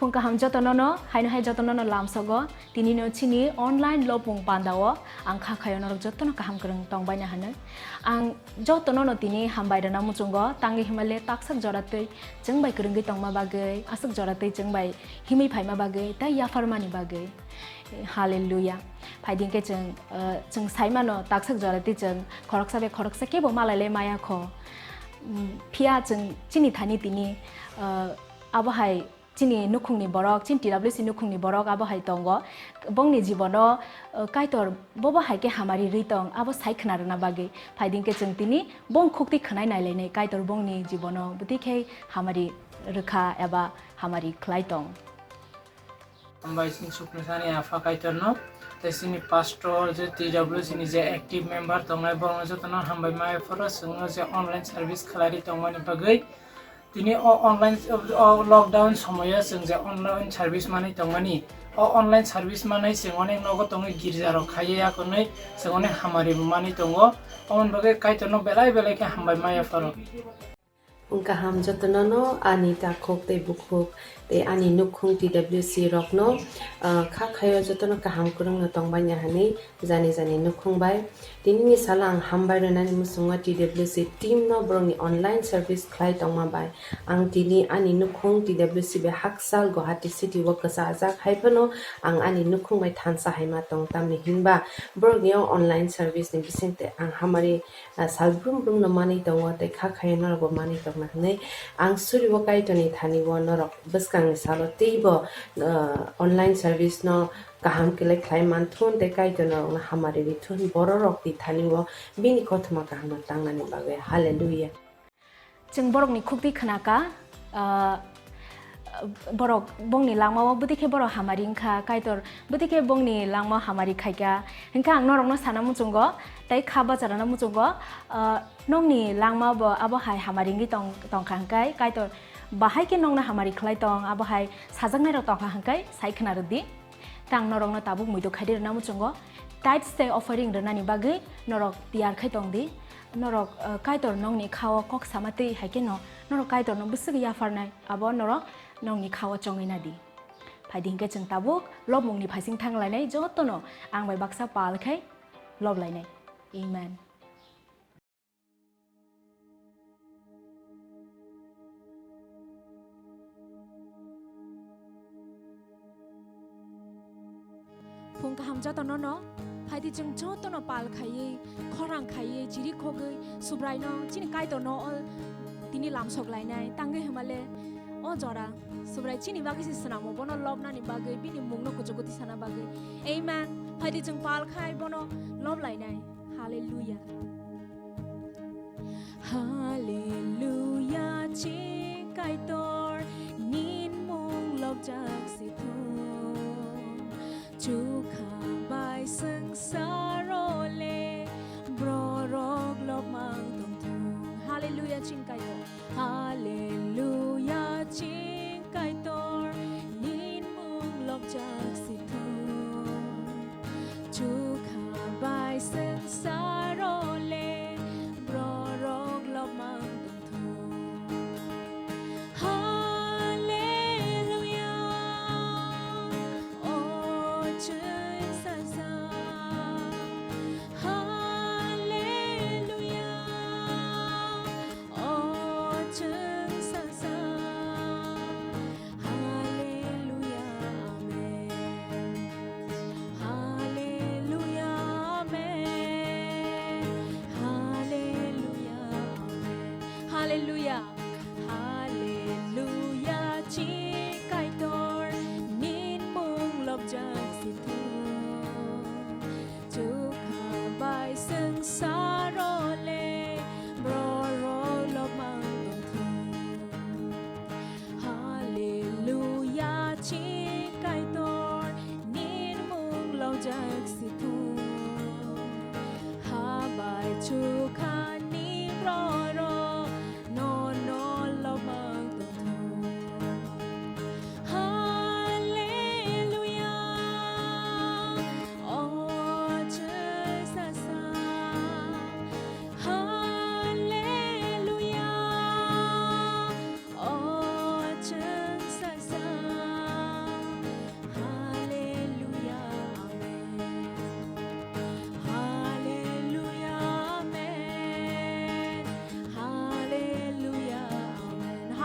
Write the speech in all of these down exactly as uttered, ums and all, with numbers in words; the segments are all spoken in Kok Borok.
Phung kaham jotono no, haino hai jotono no lamsogo, tini no chini online lopung panda o ang kha khayo norok jotono kaham kwrwng tongbaina hwnwi. Ang jotono no tini hambai rwna muchungo, tangwi himale taksak jora twi chwng bai kwrwngwi tongma bagwi, aswk jora twi chwng bai himwi phaima bagwi, tei yapharmani bagwi. Hallelujah. Phai din khe chwng, uh, chwng sai mano taksak jora twi chwng khoroksa bai khoroksa kebo malai lai maya kho. Mm, phiya chwng chini thani tini, uh, abo hai chini nukhungni borok, chini T W C nukhungni borok abo hai tongo. Bongni jibono, uh, Kaitor bobo hai khe hamari rwi tong, abo sai khna rwna bagwi. Phai din khe chwng tini bong khukti khwnai nai lainai Kaitor bongni jibono bwtwi khe hamari rwkha eba hamari khlai tong. Hambai chini Suknwsani Apha Kaitorno, tei chini pastor je T W C ni je active member tongnai, borokno jotono hambai maya phoro chwngno je online service khlai ri tongmani bagwi. Tini o online, o lockdown somoyo chwng je online service manwi tongmani, o online service manwi chwng onek nogo tongwi girja rok khaiwi yakonwi chwng onek hamari bo manwi tongo. Omoni bagwi Kaitorno belai belai khe hambai maya phoro. Wng kaham jotono no ani takhuk tei bukhuk tei ani nukhung T W C rokno, ah, kha khayo jotono kaham kwrwngno tongbaina hwnwi jani jani nukhung bai. Tinini salo ang hambai rwnani muchungo T W C team no borokni online service khlai tongma bai. Ang tini ani nukhung T W C bai hakchal Guwahati city o kwchajak, hai phano ang ani nukhung bai thansa hai ma tong, tamni hinba borokni o online service ni bisingtwi ang hamari ah, sal brum brum no manwi tongo tei kha khayo norok bo manwi tongna hwnwi ang suri o Kaitorni thani o norok bwskangni salo teibo, ah, online service no kaham khlai khlai manthun tei Kaitor norokno hamari rithun bororok ni thani o bini kothoma kaham no tangnani bagwi. Hallelujah. Chwng borokni khukti khwnaka, ah, borok bongni langmao bwtwi khe borok hamari wngkha, Kaitor bwtwi khe bongni langmao hamari khaikha. Hinkhe ang norokno sana muchungo, tei kha bacharana muchungo, ah, nokni langmao bo abo hai hamari wngwi tong-, tongkha hinkhe, Kaitor bahai khe nokno hamari khlai tong, abo hai sajaknairok tongkha hinkhe sai khna rwdi. Tang norokno tabuk muitu khaidi rwna muchungo, tithes tei offering rwnani bagwi norok tiyar khai tongdi. Norok, eh, Kaitor nokni khao kok sama twi hai kheno norok Kaitorno bwswk yapharnai, abo norok nokni khao chongwi nadi. Phaidi hinkhe chwng tabuk lobmungni phaising thang lainai, jotono ang bai baksa pal khai lob lainai. Amen. Phung kaham jotono no, phaidi chwng jotono pal khaiwi, khorang khaiwi, chiri khogwi, Subraino, chini Kaitorno o tini lamsok lainai, tangwi hwnmale o jora Subrai chini bagwi se swnamo, bono lobnani bagwi, bini mungno kuchugo tisana bagwi. Amen. Phaidi chwng pal khai bono lob lainai. Hallelujah. Hallelujah, chini Kaitor, nin mung lobjak si thung. Chukha bai swngsaro le, borok lobmang tong thung. Hallelujah, chini Kaitor. Hallelujah, chini Kaitor, nin mung lobjak si thung. Chukha bai swngsaro le, borok lobmang tong thung. Hallelujah, o chwng sasa. Hallelujah, o chwng sasa. Hallelujah, amen. Hallelujah, amen. Hallelujah, amen. Hallelujah. Hallelujah, chini Kaitor, nin mung lobjak si thung. Chukha bai swngsaro le, borok lobmang tong thung. Hallelujah, chini Kaitor, nin mung lobjak si thung. Ha bai chukha ni borok, nono lobmang tong thung. Hallelujah, o chwng sasa. Hallelujah, o chwng sasa.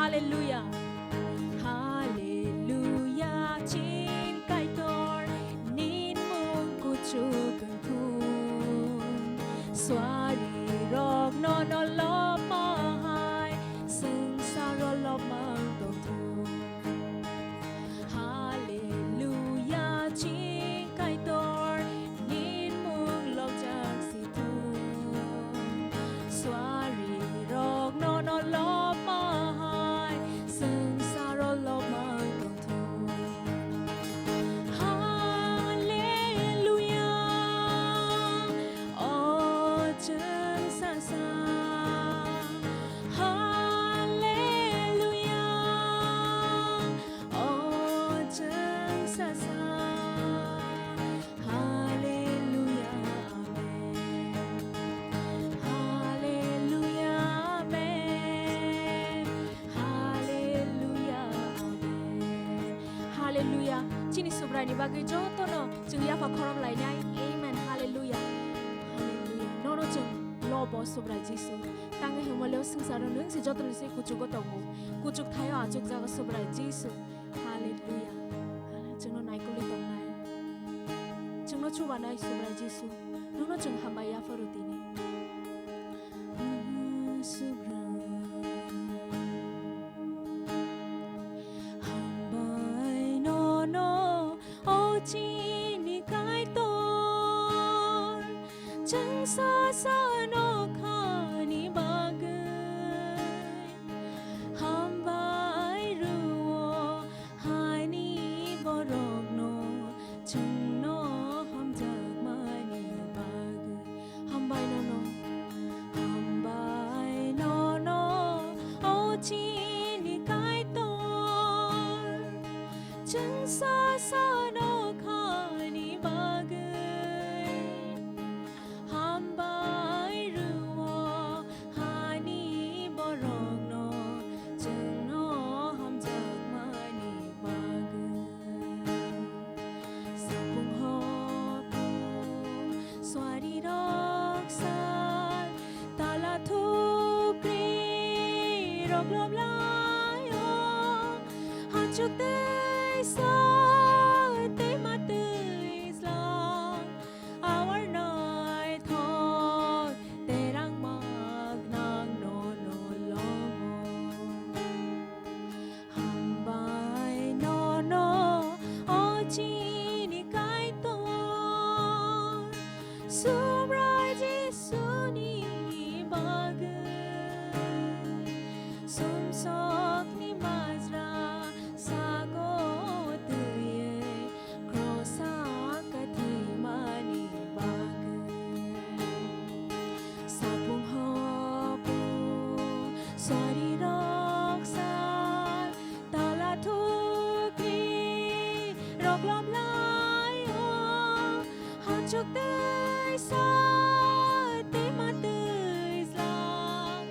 Hallelujah. Hallelujah, chini Kaitor, nini mung kuchuk wngthung. Suari rok nono lobma hai, swngcharo lobma wng tongthung. Hallelujah, chini Kaitor, nini mung lobjak si thung. Suari rok nono lobma hai, swngcharo lobma wng tongthung. Hallelujah, o chwng sasa. Hallelujah, o chwng sasa. Hallelujah, amen. Hallelujah, amen. Hallelujah, amen. Hallelujah. Chini Subraini bagwi jotono chwng yapha khorop lainai. Amen. Hallelujah. Hallelujah. Nono chwng lobo Subrai Jisu. Tangwi himoleo swngcharo nwng se jotoni se kuchugo tongo. Kuchuk thaio achukjago Subrai Jisu. Hallelujah. Chwngno naikolwi tongnai. Chwngno chubanai Subrai Jisu. Nono chwng hambai yapharo tini. Subrai. Hambai nono, o chini Kaitor. Chwng sasano khani bagwi. Hambai rwo, hani borokno chwngno hamjakmani bagwi. Hambai nono, hambai nono, o chini Kaitor. Chwng sasano khani bagwi. Hambai rwo, hani borokno chwngno hamjakmani bagwi. Sapung hopung, suari rok sal, tala thukri rok loblaio, hachuk tei sa tei matwi slang. Awar naithok terang mak nang nono lomo. Hambai nono, o chini Kaitor. Subrai Jisuni bagwi. Sumsokni majra sago twiwi. Krosa kathwimani bagwi. Sapung hopung, suari rok sal, tala thukri rok loblaio, hachuk tei sa tei matwi slang,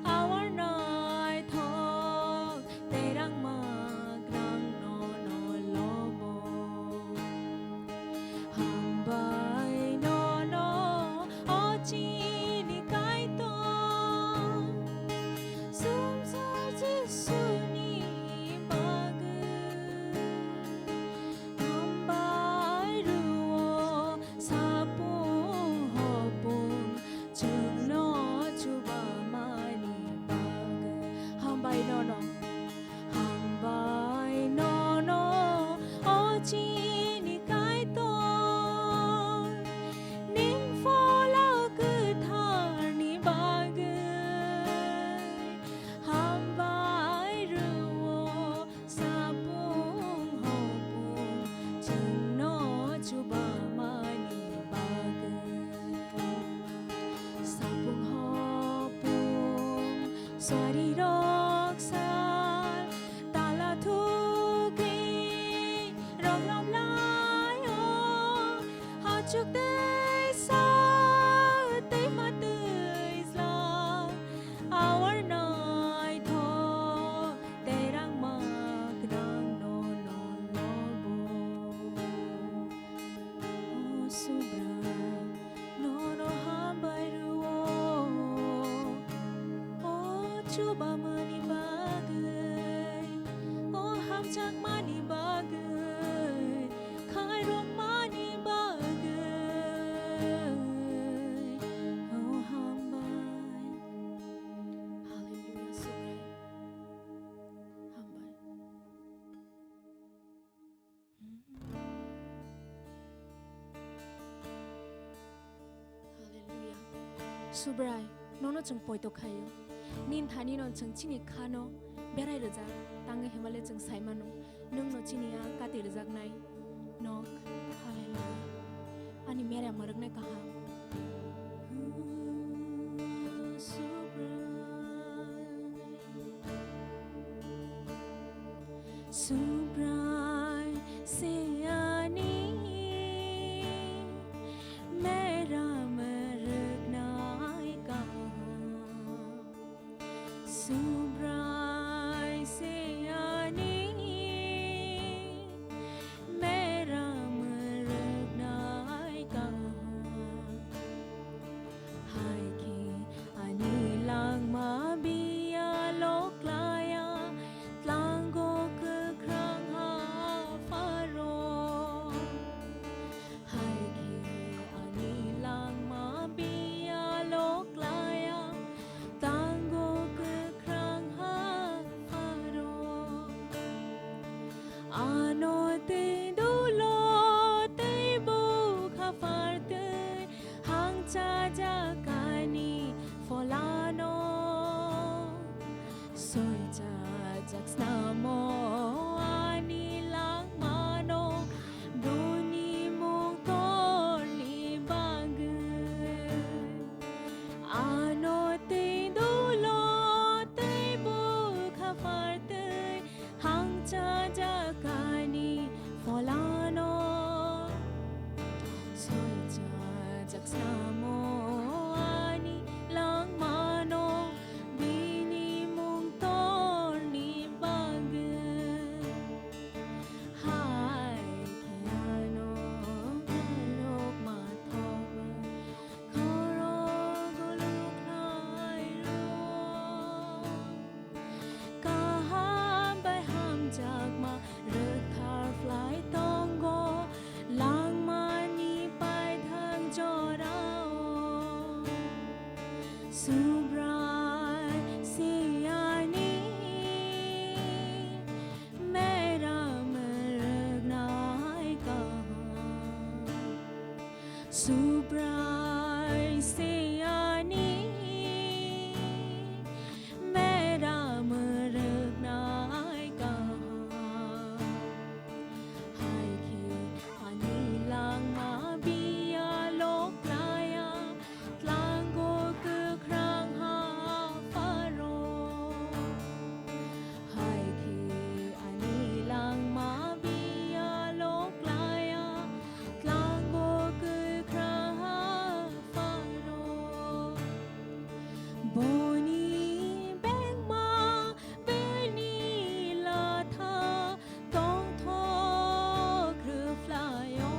awar naithok. Terang mak rang nono lobo. Hambai nono, o chini Kaitor. Sumsok Jisuni bagwi. Hambai rwo, sapung hopung, chwngno chubamani bagwi. Hambai nono. Hambai nono, o chini Kaitor, ning phola kwtharni bagwi. Hambai rwo, sapung hopung, chwngno chubamani bagwi. Sapung hopung, suari rok sal, tala thukri rok loblaio, hachuk tei sa tei matwi slang, awar naithok terang mak rang nono lobo. O Subrai, nono hambai rwo, o chubamani bagwi. Subrai, nono chwng poito khaio. Nini thani no chwng chini kha no berai rwjak, tangwi himale chwng sai mano, nwng no chini a kati rwjaknai nok. Hallelujah. Ani mera mwrwknai kaham. Subrai. Subrai se ani mera mwrwknai kaham. Subrai se ani mera mwrwknai kaham. Hai khe ani langma biya loklaya, tlango kwkhrang ha pharo. Hai khe ani langma biya loklaya, tlango kwkhrang ha pharo. Ano tei dolo tei bukha phartwi hangchajakani pholano. Soichajak snamo ani langmano, boni mung torni bagwi. Ano tei dolo tei bukha phartwi hangchajakani pholano. Soichajak snamo ani langmano, bini mung torni bagwi. Hai khe ano khairokma thokma khorok guluk khlai rw. Kaham bai hamjakma rwkthar phlai tongo langmani paithak jorao. Subrai se ani mera mwrwknai kaham. Subrai se ani mera mwrwknai kaham. Hai khe ani langma biya loklaya, tlango kwkhrang ha pharo. Hai khe ani langma biya loklaya, tlango kwkhrang ha pharo. Boni bengma bini latha tongthok rwphlaio.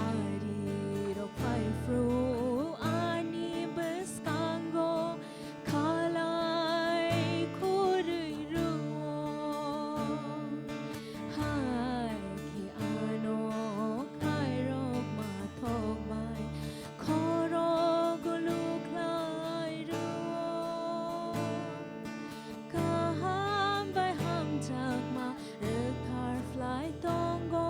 Arirok phaiphru ani bwskango khalai khurwi rwo. Hai khe ano khairokma thokbai khorok guluk khlai rwo. Kaham bai hamjakma rwkthar phlai tongo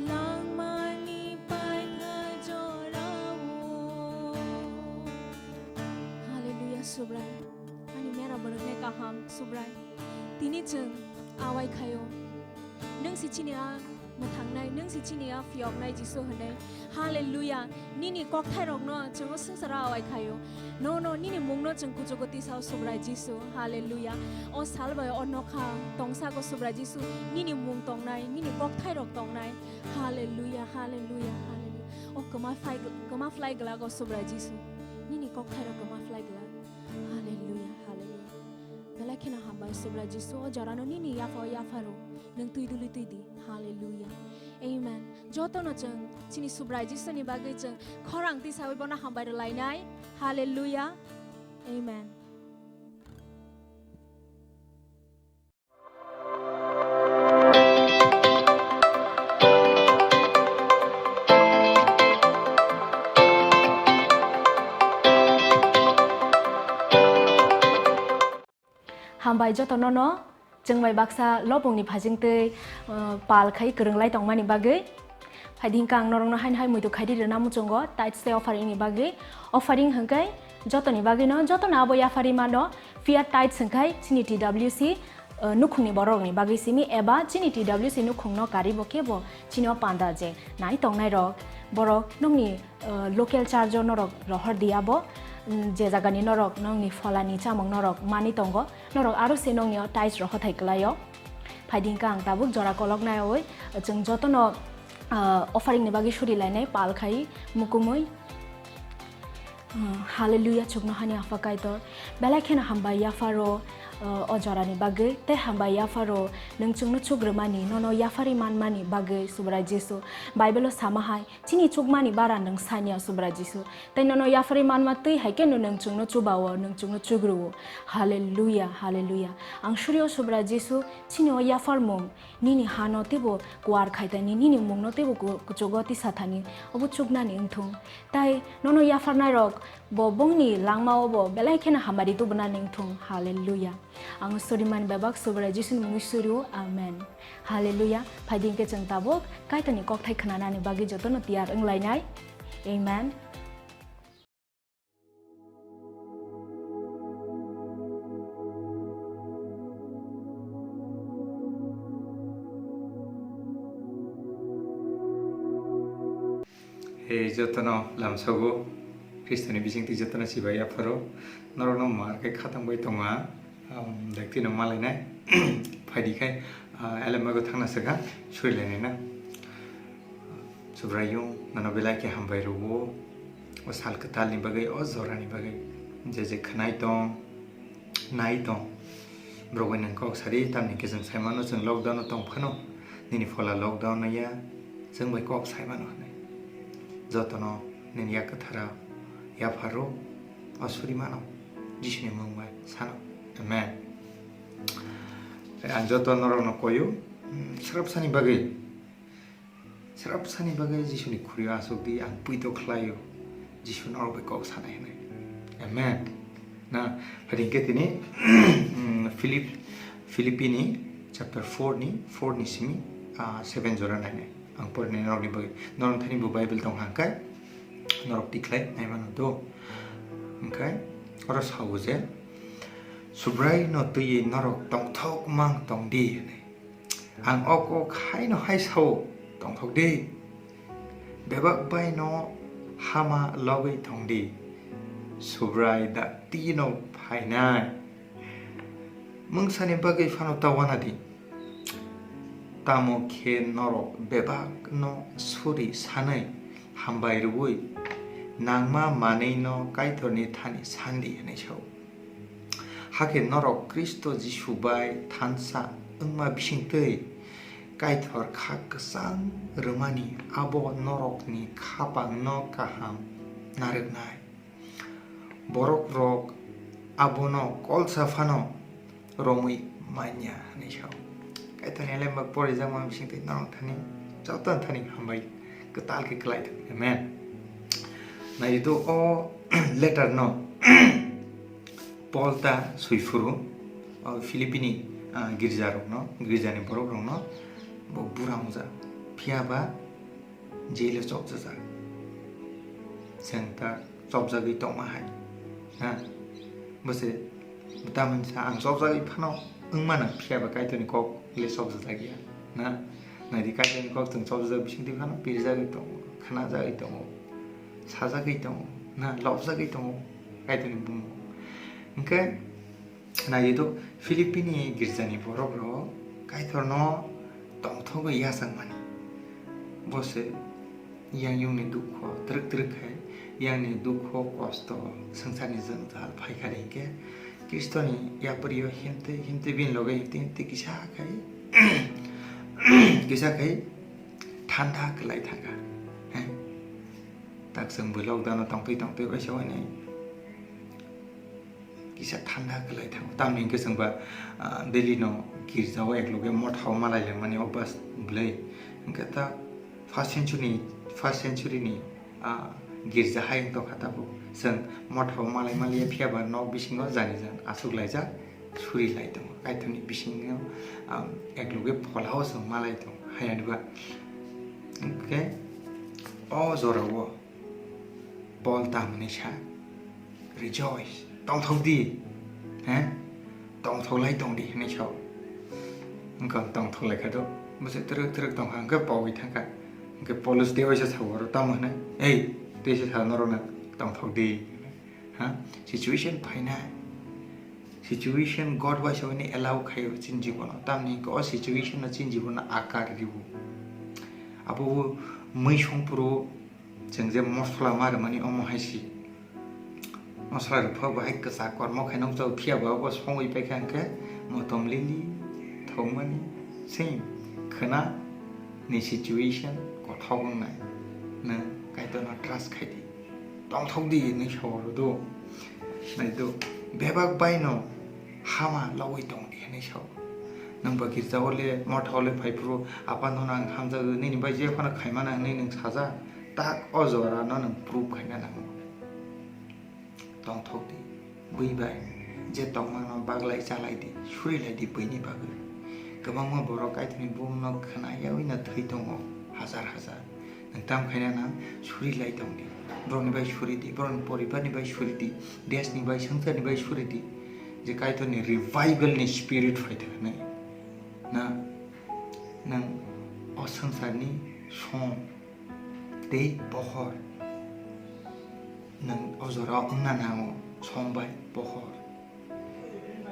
langmani paithak jorao. Hallelujah, Subrai. Ani mera mwrwknai kaham, Subrai. Tini chwng awai khaio. Nwng si chini a mwthangnai, nwng si chini a phiyoknai Jisu hwnwi. Hallelujah. Nini kokthairokno chwng o swngcharo awai khaio. Nono nini mungno chwng kuchugo tisao Subrai Jisu. Hallelujah. O sal bai o nokha tongsago Subrai Jisu. Nini mung tongnai, nini kokthairok tongnai. Hallelujah, hallelujah, hallelujah. O kwma phai, kwma phlai gwlago Subrai Jisu. Nini kokthairok kwma phlai gwlak. Hallelujah, hallelujah. Belai kheno hambai Subrai Jisu, o jorano nini yapha o yapharo nwng twi duli twi di. Hallelujah. Amen. Jotono chwng chini Subrai Jisuni bagwi chwng khorang tisawi bono hambai rwlainai. Hallelujah. Amen. Hambai jotono no, chwng bai baksa lobongni phajingtwi, uh, pal khai kwrwnglai tongmani bagwi. Phaidi hwnkhe ang norokno haino hai muitu khaidi rwna muchungo tithes tei offering ni bagwi. Offering hwnkhe jotoni bagwino, jotono abo yaphari mano. Phiya tithes hwnkhe chini T W C, uh, nukhungni borokni bagwi simi eba chini T W C nukhungno karibo kebo chini o panda je nai tongnai rok, borok nokni, uh, local church o norok rohor di abo, mm, je jagani norok nokni pholani chamung norok mani tongo, norok aro se nokni o tithes rohothai kwlaio. Phaidi hwnkhe ang tabuk jora kolok naiwi chwng jotono, ah, offering ni bagwi suri lainai pal khai mukumui. Ah, hallelujah, chuknohani Apha Kaitor. Belai kheno hambai yapharo, ah, o jorani bagwi, tei hambai yapharo nwng chwngno chugrwmani, nono yaphari manmani bagwi, Subrai Jisu. Bible o sama hai, chini chukmani bara nwng sanya, Subrai Jisu. Tei nono yaphari manma twi hai khe nwng chwngno chubao, nwng chwngno chugrwo. Hallelujah, hallelujah. Ang suri o Subrai Jisu, chini o yapharmung, nini hano teibo kuar khaitani, nini mungno teibo ku-, kuchugo tisathani, obo chuknani wngthung. Tai nono yapharnairok bo bongni langmao bo belai kheno hamari tubunani wngthung. Hallelujah. Ang suri mani bebak Subrai Jisuni mungwi suri o. Amen. Hallelujah. Phaidi hwnkhe chwng tabuk Kaitorni kokthai khnanani bagwi jotono tiyar wnglainai. Amen. Hei jotono lamsogo, Khristoni bisingtwi jotono chibai yapharo, norokno mar khe khatang bai tongo ang, um, daktino malainai. Phaidi khai, ah, elemago thangna swkha, surilainai na. Subraiyung, nono belai khe hambai rwo, o sal kwtalni bagwi, o jorani bagwi. Je je khwnai tong, nai tong, borok bai nwng kok sadi, tamni khe chwng sai mano, chwng lockdown-o tong phano, nini phola lockdown-o ya, chwng bai kok sai mano hwnwi. Jotono nini yak kwthara yapharo, o suri mano, Jisuni mung bai sano. Amen. Ang joto norokno koyo, mm, srapsani bagwi Srapsani bagwi Jisuni khuri-o achuk di, ang puito khlaio, Jisu norok bai kok sanai hwnwi. Amen. Na, phaidi hwnkhe tini, mm, Philip-, Philippini chapter four ni, four ni simi, ah, seven jora nainai. Ang porinai norokni bagwi. Norok thani bo Bible tong hwnkhe, norok tikhlai naimano do. Hwnkhe, oro sao je, Subraino twiwi norok tongthok mang tong di hwnwi. Ang o kok haino hai sao, tongthok di. Bebak bai no hama logwi tong di. Subrai da tino phainai. Mungsani bagwi phano ta wana di. Tamo khe norok bebak no suri sanwi hambai rwui nangma manwi no Kaitorni thani sandi hwnwi sao. Hakhe norok Khristo Jisu bai thansa wngma bisingtwi Kaitor kha kwchang rwmani abo norokni khapangno kaham narwknai. Borokrok abono kolsa phano romwi manya hwnwi sao. Kaitorni lemba porijakma bisingtwi norok thani joto thani hambai kwtal khe kwlai thung. Amen. Nai do o letter no Paul ta sui phuru, o Philippini, ah, girja rokno, girjani borok rokno bo bura wngjak. Phiya ba jail o chopjajak. Chwng ta chopjagwi tongma hai. Ha? Bo se, bo tamoni sa ang chopjagwi phano wngmano, phiya ba Kaitorni kok le chopjajak ya. Na? Nai di Kaitorni kok chwng chopjajak bisingtwi phano pirjagwi tongo, khnajagwi tongo, sajagwi tongo, na lobjagwi tongo Kaitorni bumung. Hwnkhe, Nai di do, Philippini girjani borok rok Kaitorno tongthogwi yachakmani. Bo se yang yungni dukho twrwk twrwk khai, yangni dukho kosto swngcharni jwngjal phaikha de hinkhe, Khristoni yaprio himtwi himtwi bini loge himtwi himtwi kisa khai, kisa khai thanda kwlai thangkha. He? Tak chwng bwlok dano tongtwi tongtwi waisa wainwi kisa thanda kwlai thango. Tamni hwnkhe chwng ba, ah, daily no girja o ekloge motha o malai langmani obas bwlai. Hwnkhe ta first century ni, first century ni, ah, girja hai wng tongkha tabuk. Chwng motha o malai maliya phiya ba nok bisingo jani jan achuk laijak suri lai tongo. Kaitorni bisingo, ah, ekloge phola o chwng malai tongo. Hayani ba hwnkhe O jorao Paul tamni sa, "Rejoice, tongthok di, he? Tongthok lai tong di," hinwi sao. Wngkha tongthok lai kha do, bwsai twrwk twrwk tong kha, hwnkhe pawi thang kha. Hwnkhe Paulus tei waisa sao, oro tamo hwnwi, "Ei, tei se sa norok na tongthok di." Ha? Situation phainai. Situation God waisa hwnwi allow khaio chini jibono. Tamni hwnkhe o situation no chini jibono akar rio. Abo bo mui songphuru chwng je mosla ma rwmani omo hai si. Mosla rwpha bo hai kwchak kormo khaina wngjago, phiya bo abo songwi paikha hwnkhe motom lili thokmani same khwna ni situation kothok wngnai. Nwng Kaitorno trust khai di. Tongthok di hinwi sao oro do. Nai do, bebak bai no hama logwi tong di hinwi sao. Nwng ba girja o le, motha o le phai phuru, "Apa, nono ang hamjago, nini bai je phano khaimana," hinwi nwng sajak, tak o jora no nwng proof khaina nango. Tongthok di, bui bai je tongmano baglai chalai di, suri lai di buini bagwi. Kwbangma borok Kaitorni bumungno khwna yaui no thwi tongo, hajar hajar. Nwng tam khaina nang suri lai tong di. Borokni bai suri di, borokni poribarni bai suri di, deshni bai, swngcharni bai suri di. Je Kaitorni revivalni spirit phai thwk hinwi. Na, nwng o swngcharni som tei pohor nwng o jorao wngna nango, som bai pohor.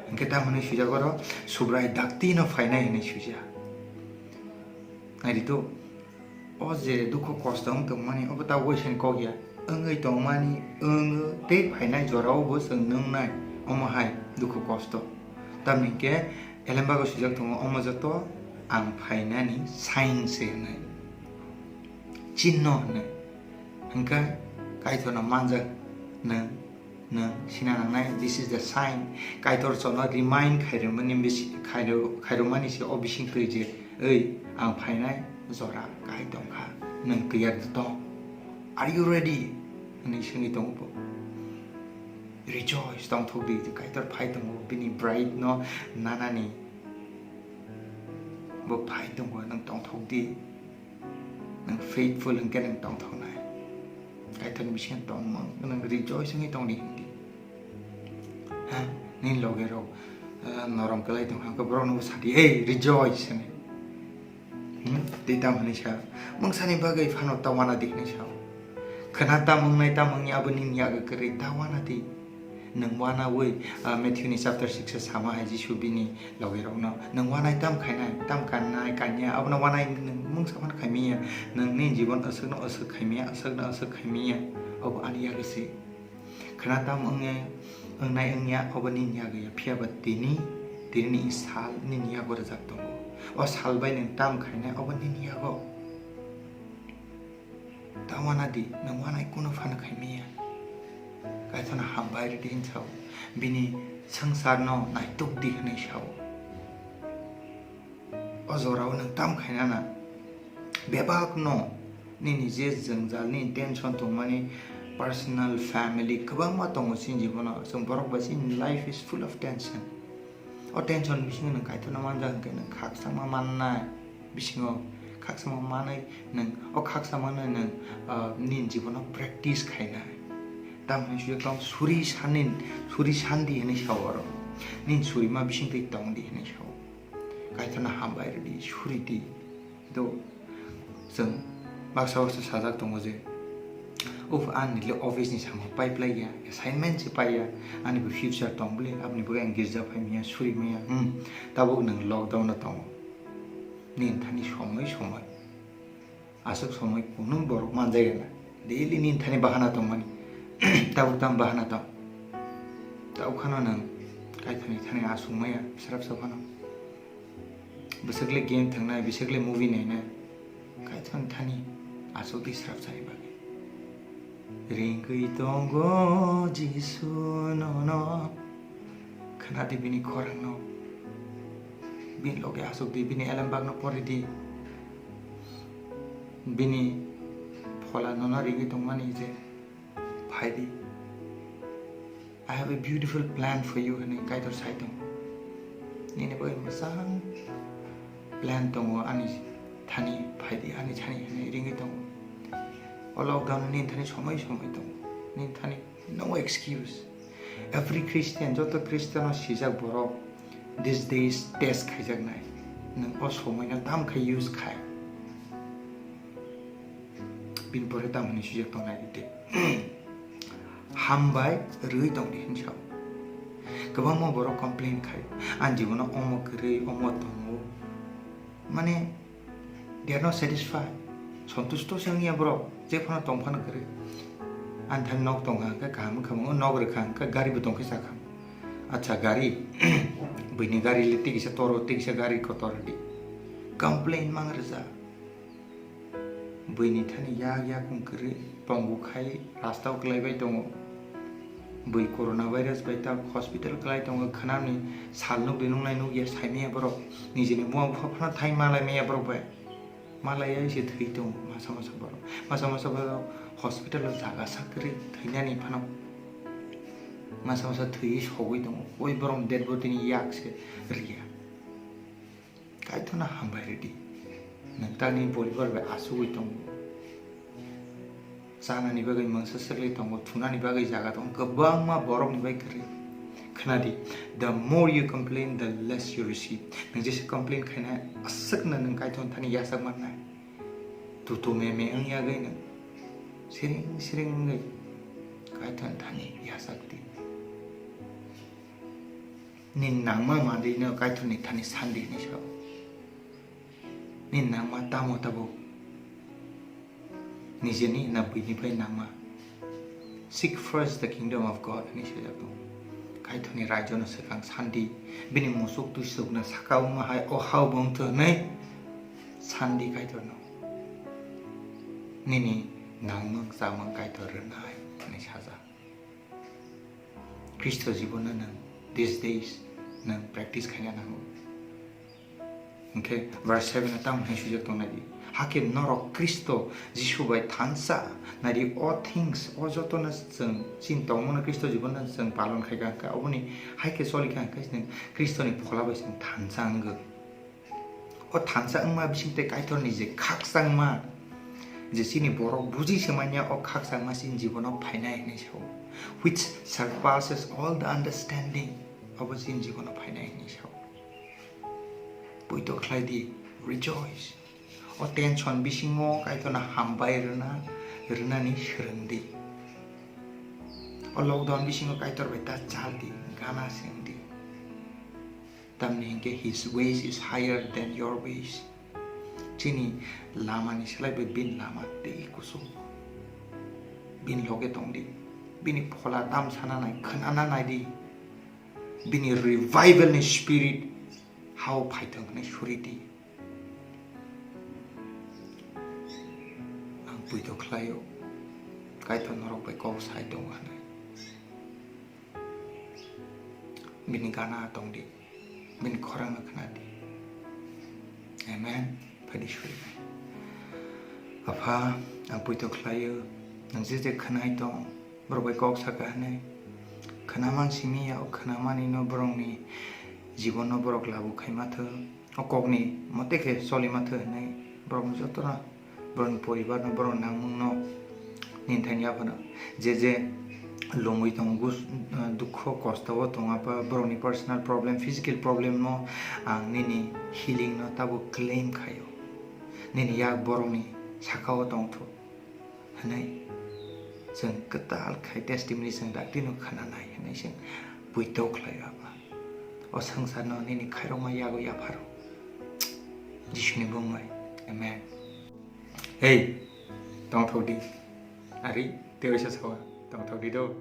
Hwnkhe tamo hwnwi swijak oro, Subrai dakti no phainai hwnwi swijak. Nai di to, o je dukhu kosto wng tongmani, obo ta waisani kok ya. Wngwi tongmani, wngwi tei phainai jorao bo chwng nungnai, omo hai dukhu kosto. Tamni hwnkhe elembago swijak tongo, omo joto ang phainani sign se hwnwi. Chinno hwnwi. Hwnkhe Kaitorno manjak nwng, nwng sina nangnai, this is the sign. Kaitor chwngno remind khairokmani bisi-, khairo-, khairokmani se o bising twi je, "Oi, ang phainai jora kahai tongkha, nwng tiyar tong? Are you ready?" hwnwi swngwi tongo bo. Rejoice, tongthok di, je Kaitor phai tongo, bini bride no nanani bo phai tongo, nwng tongthok di. Nwng faithful hwnkhe nwng tongthoknai. Kaitorni bisingo tongmung, nwng rejoice wngwi tongdi hinwi. Ha, nini logerok, ah, norom kwlai tongkha, hwnkhe borokno bo sadi, "Hey, rejoice," hinwi. Hmm? Tei tamo hinwi sa, "Mungsani bagwi phano ta uanadi," hinwi sa. Khwna tam wngnai, tam wngya, abo nini yago kwrwi, ta uanadi. Nwng uanaui, ah, Matthew ni chapter six o sama hai Jisu bini logerokno, "Nwng uanai tam khainai, tam kannai, kanya, abono uanai nwng mungsa phano khaimiya. Nwng nini jibon aswkno aswk khaimiya, aswkno aswk khaimiya, obo ani yago se. Khwna tam wngya, wngnai wngya, obo nini yago ya, phiya ba tini, tini ni sal nini yago rwjak tongo. O sal bai nwng tam khainai, obo nini yago." Ta uanadi, nwng uanai kunu phano khaimiya. Kaitorno hambai rwdi hinwi sao. Bini swngcharno naitukdi hinwi sao. O jorao nwng tam khainana? Bebakno nini je jwngjal, nini tension tongmani personal, family kwbangma tongo chini jibono. Chwng borok bai chini life is full of tension. O tension bisingo nwng Kaitorno manjak hwnkhe nwng khakchangma mannai. Bisingo khakchangma manwi nwng, o khakchangmano nwng, ah, nini jibono practice khainai. Tamoni sujak tong suri sanin, suri sandi hinwi sao oro. Nini surima bisingtwi tongdi hinwi sao. Kaitorno hambai rwdi, suridi. Do, chwng baksa baksa sajak tongo je, "Uf, ani le office ni samung pai plai ya, assignment se pai ya, ani bo future tong bwle, aboni bagwi ang girja phai manya, suri manya." Hmm, tabuk nwng lockdown o tongo. Nini thani somoi somoi. Aswk somoi kunu borok manjak ya na. Daily nini thani bahana tongmani. Tabuk tamo bahana tong. Tabuk khano nwng Kaitorni thani aswk maya, srapsa phano. Bwswk le game thangnai, bwswk le movie nainai. Kaitorni thani aswk di srapsani bagwi. Ringwi tongo Jisu nono. Khwnadi bini khorangno. Bini loge aswk di, bini elembakno poridi. Bini phola nono ringwi tongmani je. Phaidi. "I have a beautiful plan for you," hinwi Kaitor sai tongo. Nini bagwi mwchang plan tongo, ani thani phaidi, ani thani hinwi ringwi tongo. O lockdown nini thani somoi somoi tongo. Nini thani no excuse. Every Christian, joto Christian o sijak borok these days test khaijaknai. Nwng o somoino tam khe use khai. Bini pore tam hwnwi sijak tongnai di tei. Hambai rwi tong di hwn sao. Kwbangma borok complain khai. Ang jibono omo kwrwi, omo tongo. Mane, they are not satisfied. Sontusto se wngya borok, je phano tong phano kwrwi. Ang thani nok tong kha, hwnkhe kaham wngkha, o nok rwkha, hwnkhe gari bo tong khe chakha. Acha, gari, buini gari le tikisa toro, tikisa gari kotor di. Complain mang rwja. Buini thani yak yak wng kwrwi, tongo khai rasta o kwlaibai tongo. Bui corona virus bai tak hospital kwlai tongo, khwnani sal nukdi nungnai nukya saimaya borok. Nijini buma bupha phano thai malai maya borok bai. Malai ya se thwi tongo masa masa borok. Masa masa borok hospital o jaga sak kwrwi thwinani phano. Masa masa thwi sogwi tongo. Oi borok dead body ni yak se riya. Kaitorno hambai rwdi. Nwng tamni poribar bai asugwi tongo. Chanani bagwi mungsa swrwngwi tongo, thunani bagwi jaga tongo, kwbangma borokni bai kwrwi. Khwnadi, the more you complain, the less you receive. Nwng jesa complain khainai, aswkno nwng Kaitorni thani yachak mannai. Tutu meme wngya gwi nwng siring siring wngwi Kaitorni thani yachak di. Nini nangma manrino Kaitorni thani sandi hinwi sao. Nini nangma tamo tabuk? Nijeni na buinibai nangma? Seek first the kingdom of God hinwi swijak tongo. Kaitorni raijono swkang sandi, bini musuk twisukno saka wngma hai o hao bo wngtho hinwi sandi Kaitorno. Nini nangmung chamung Kaitor rwnai hinwi sajak. Khristo jibono nwng these days nwng practice khaina nango. Hwnkhe verse seven o tamo hinwi swijak tongnai di, hakhe norok Khristo Jisu bai thansa nai di, o things, o jotono chwng chini tongmungno Khristo jibono chwng palon khaikha hwnkhe, oboni hai khe cholikha hwnkhe chwng Khristoni phola bai chwng thansa wngwi. O thansa wngma bising tei Kaitorni je khakchangma, je chini borok buji se manya, o khakchangma chini jibono phainai hinwi sao, which surpasses all the understanding, obo chini jibono phainai hinwi sao. Poito khlai di, rejoice. O tension bisingo Kaitorno hambai rwna, rwnani swrwng di. O lockdown bisingo Kaitor bai ta chal di, gana seng di. Tamni hinkhe his ways is higher than your ways. Chini lamani slai bai bini lama tei kusum. Bini loge tong di. Bini phola tam sana nai, khwnana nai di. Bini revival ni spirit hao phaithwng hwnwi suri di. Ang poito khlaio, Kaitor norok bai kok sai tongo hwnwi. Bini gana tong di, bini khorang no khna di. Amen. Phai di suri bai. Apha, ang poito khlaio, nwng je je khnai tong, borok bai kok saka hwnwi. Khna mang simi ya, o khna mani no borok ni jibon no borok labu khai ma thung. O kokni mote khe choli ma thung hinwi borokno jotono, borokni poribarno, borokni nangmungno nini thani yaphano je je lomwi tongo, gus-, dukho kosto o tongo, apa borokni personal problem, physical problem no ang nini healing no tabuk claim khaio, nini yak borokni saka o tongthok. Hwnwi chwng kwtal khai testimony chwng daktino khwnanai hwnwi chwng poito khlaio, Apha. O swngcharno nini khairokma yago yapharo. Jisuni bumung bai. Amen. Hey, tongthok di. Ari, tei waisa sawa, tongthok di do.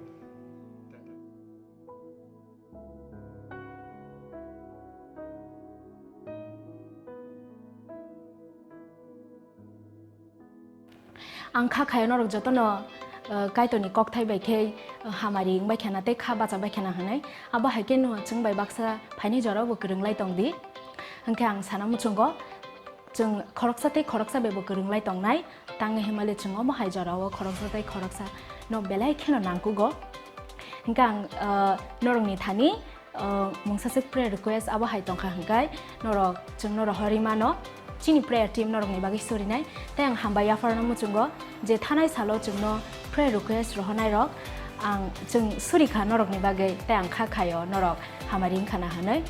Ang kha khayo norok jotono, eh, Kaitorni kokthai bai khe, eh, hamari wngbai khana tei kha bacha bai khana hwnwi. Abo hai khe no chwng bai baksa phaini jorao bo kwrwng lai tong di. Hwnkhe ang sana muchungo, chwng khoroksa tei khoroksa bai bo kwrwng lai tongnai. Tangwi himale chwng omo hai jorao khoroksa tei khoroksa no belai kheno nangkugo. Hwnkhe ang, eh, norokni thani, eh, mungsa se prayer request abo hai tongkha hwnkhe norok chwng no rohorwi mano. chini prayer team norokni bagwi surinai. Tei ang hambai yapharno muchungo je thanai salo chwngno prayer request rohornai rok ang chwng surikha norokni bagwi, tei ang kha khaio norok hamari wngkhana hwnwi.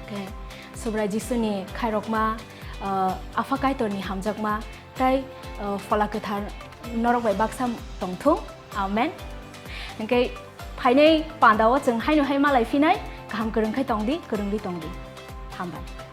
Khe Subrai Jisuni khairokma, uh, Apha Kaitorni hamjakma tei, uh, Phola Kwthar norok bai baksa tongthung. Amen. Hwnkhe phainai pandao chwng haino hai malai phinai, kaham kwrwng khai tongdi, kwrwngwi tongdi. Hambai.